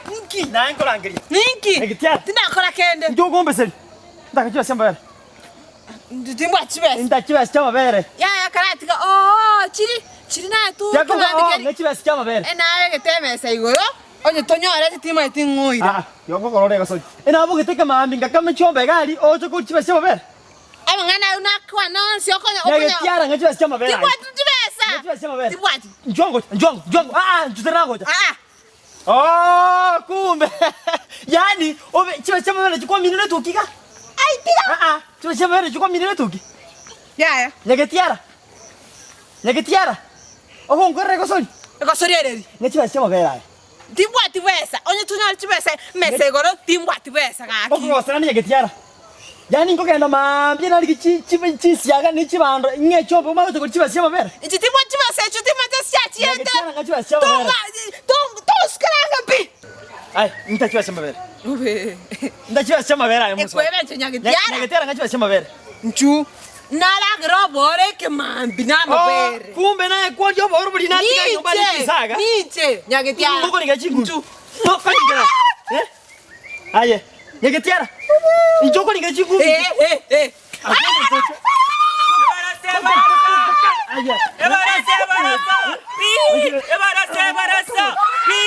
Ninki? Naye nkorangeria. Ninki? Negitiara. Tindakora kende. Inki okombeseria? Ntaka chibesa chi'amabere. Inche timbwati chibesa. Intaka chibesa chi'amabere. Yaya karatiga oo chiri chiri naye tu Tiakoba kebande oo keri. ne chibesa chi'amabere. Enabegete emesa igoro onye tonyoreti timanyeti ng'o oira. Aa, tiga okorora egosori. Enabogete ekemaambia ngakama chiombe iga aria oche koria chibesa chi'amabere. Amang'ana ayio nakwana onsi okonya okonya. Nyagetiara ng'a chibesa chi'amabere aye. Tibwati chibesa. Ng'a chibesa chi'amabere. Tibwati. Inchuo ngocha, inchuo ango, inchuo ango, aa, inchuo tari nagocha. Aa. Oh, kumbe yaani obe chibesa chi'amabere chikwaminire etuki iga? Ai tiga. Aa, chibesa chi'amabere chikwaminire etuki? Yaya. Nyagetiara, nyagetiara, ogonkorera egosori? Egosori ereri. Ng'a chibesa chi'amabere aye. Timbwati besa, onye tonyore chibesa emesa igoro, timbwati besa gaki. Okogosera ninyagetiara. Yaani nkogenda maambia narige chi chi chinsiaga ne chibando ng'e chiombe omanye gocha koria chibesa chi'amabere. Inche timbwati chibesa echio timanyete ase chiachiete. Nyagetiara ng'a chibesa chi'amabere. Tonga tong tosukeranga pi. Aye, nta chibesa chi'amabere. Nta chibesa chi'amabere aye mosubati. Ekwebe inche nyagetiara. Nyagetiara ng'a chibesa chi'amabere. Nchu naragere oboro ekemambi na amabere. Oh, kumbe naye kworia oboro boria natiga nyomba ne chinsaga. Ninche nyagetiara. Ngokoriga chinguru. Nchu. Ngokoriga. Eh? Aye, nyagetiara. Inche okoriga chinguru. Eh eh eh. Aye. Ebarasa, ebarasa, pi, ebarasa, ebarasa, pi,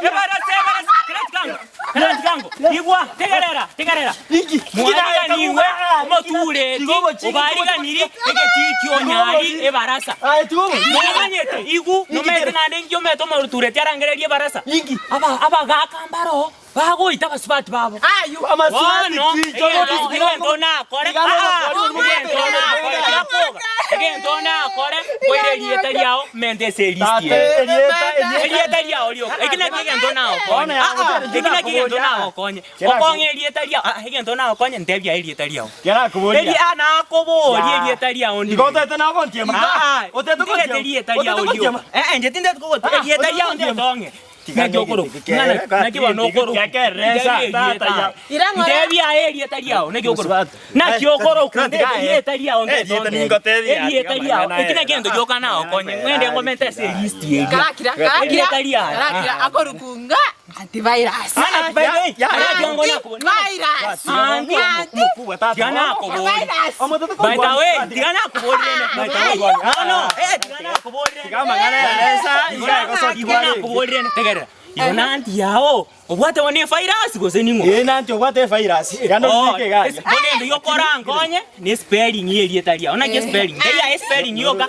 ebarasa, ebarasa. Kera tikango, kera tikango. Igwa, tegerera, tegerera. Inki? Mwariganigwe omotureti obariganiri egetii ki'onyari ebarasa. Aye tiga obochiki. Nomanyete igu nomanyete naende inki omanyete omotureti arangererie ebarasa. Inki? Aba abagaka mbaro bagoita abasubati babo. Aywo. Amasubati Bono, ki? egento egento nakore, Tiga aa, nokore, egento nakore, tiga koga, egento nakore, koira erieta riao, mente ase elisti Tata, eye. erieta, erieta. Erieta riao rioka, eki nakio egento Bono nagokonye, ya, aa, gotera eki nakio egento nakoboria. nagokonye, Kera- okong'e erieta riao, aa, egento nagokonye, ntebia erieta riao. Kerakoboria. Eri aa nakoboria Ya. erieta riao Igo ndire. otete nagontiema. Aa, Otete ntigete gontiema. erieta riao Otete rioka. gontiema. Eh, eh, inche tindeti kogotiema, Ah, erieta otete riao gontiema. ndetong'e. Tiga Naki okoroka? negete kere, Ng'ana- naki bono okoroka? Kekeresa, Ntebia tata erieta ya. aye. Irang'ora. Ntebia aye erieta riao, naki okoroka? Mosubati. Naki Eh, okoroka? tiga Ntebia aye. erieta riao Eh, erieta ngetong'e. ningotebia, Erieta tiga riao. amang'ana Eki aye. naki egento gioka nagokonye, ng'ende ngomente ase elist eria. Karakira, karakira. Erieta riaye. Karakira akorukunga antivirus. Ana- by the way, Ya, ya, ana kiongo nakoboria. Antivirus. Anti- Anti- Omokubwa tata. Tiga nakoboria. Virus. Omotete By the korwa- way, tiga nakoborire ne. By the way. Tiga No, no, eh, tiga nakoborire ne. Tiga amang'ana ya mesa, iga egosokia Tiga nakoborire ne. Tegerera. Igo nanti yao, obwate bono efirus gose ning'o? Ee nanti obwate efirus. Iga Oh, norike iga aria. bono endo yokorankonye ne spelling ye erieta riao. Naki spelling? Ntebia spelling yoka.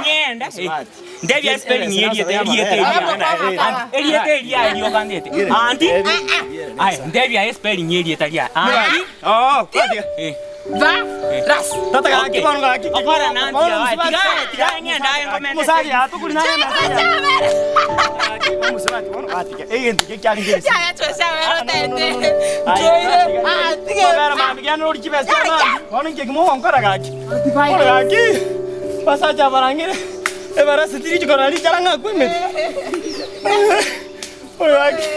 Ng'ende. Smart. Ntebia spelling ye erieta erieta eria. Erieta eria rioka ndete. Anti. Aye, ntebia spelling ye erieta ria. Anti. Oh, kwatiga. Eh. Va. Ras. Tata gaki Okay. bono gaki. Okora nanti Bono yao. mosubati. Tiga tiga ng'ende aye ngomente. Mosari atukuri naye Chabere. Mosubati bono gatiga. Egento eke kiarenge egesi. Yaya chwesha tete. Njoire. Ah, tige. Mabere mambi genda ori chibesa chia mambi. Bono inche kimogonkora gaki. Bono gaki. Basacha barangire. Ebarasi tiri chikora richara ng'a kwemete. Bono gaki.